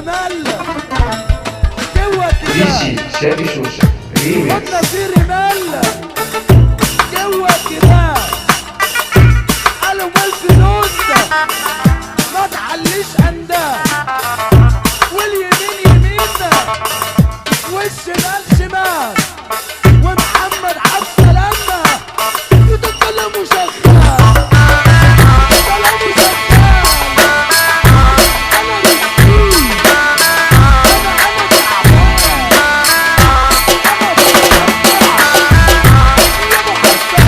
مال جوه دي كده. جي شادي شوشة ريميكس. خد نصير مال جوه كده. قالوا والفلوس ما تعليش انداه، واليمين يمين والشمال شمال، ومحمد عبد السلام يتكلم وشغال، كلامه شغال. انا مسكين، انا تعبان، انا يا ابو حسن،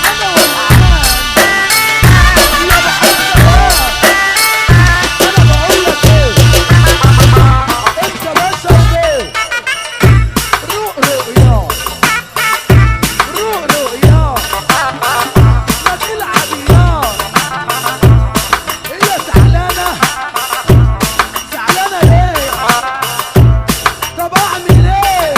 انا ولعان يا ابو حسن. انا بقول لك ايه، انت باشا وبيه، روق روق يا روق روق يا ما تلعب يا. هي زعلانة زعلانة ليه؟ طب اعمل ايه؟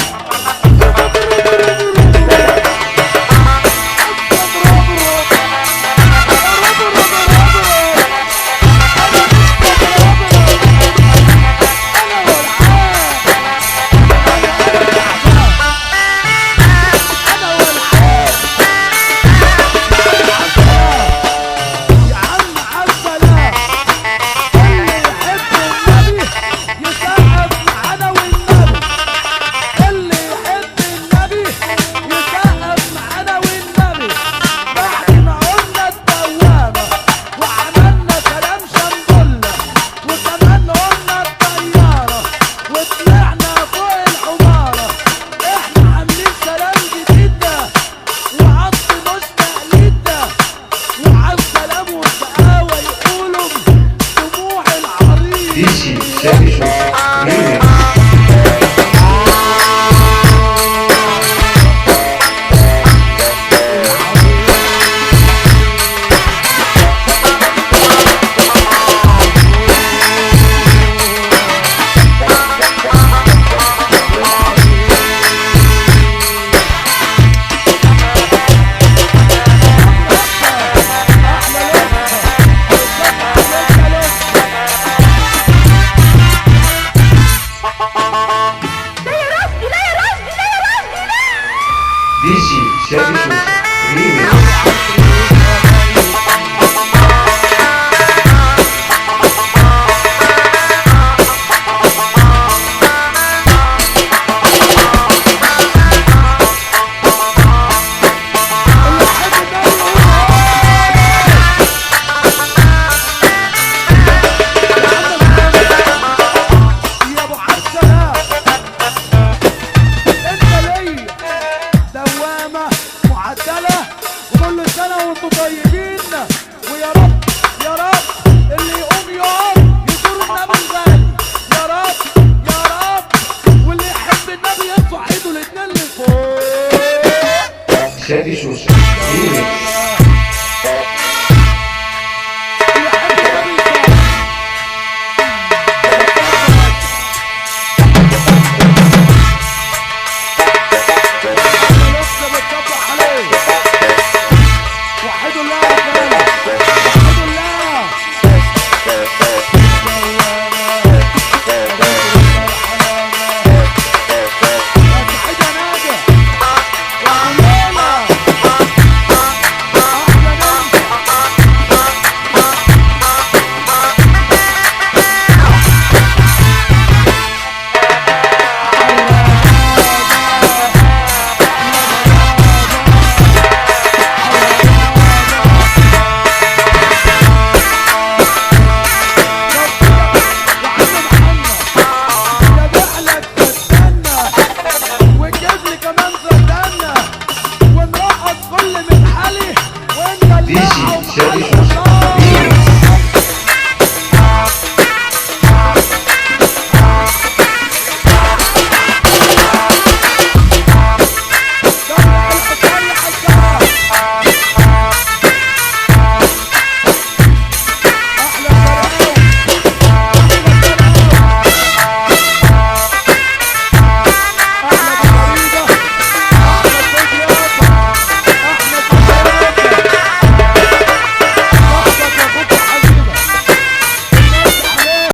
يا عم عبدالله، اللي يحب النبي يسقف معانا والنبي، اللي يحب النبي يسقف معانا والنبي. بعد ما قلنا الدوامة وعملنا كلام شنبلة، وكمان قلنا الطيارة وطلعنا فوق الحمارة، احنا عاملين سلام جديد ده وعط مش تقليد ده، وعلى السلام والسقاوة يقولوا دموع دي العريس. جي شادي شوشة ريميكس. احلى لقطة لقطة. لا يا رشدي، لا يا رشدي، لا يا رشدي، لا. دي جي شادي شوشة ريميكس. اللي يحب النبي يقول يا ابو عبد السلام، انت ليا دوامه معدله، وكل سنة وانتم طيبين، ويا رب يا رب اللي يقوم يقف يزور النبي الغالي، يا رب يا رب، واللي يحب النبي يرفع ايده الاتنين لفوق. شادي شوشة ريميكس.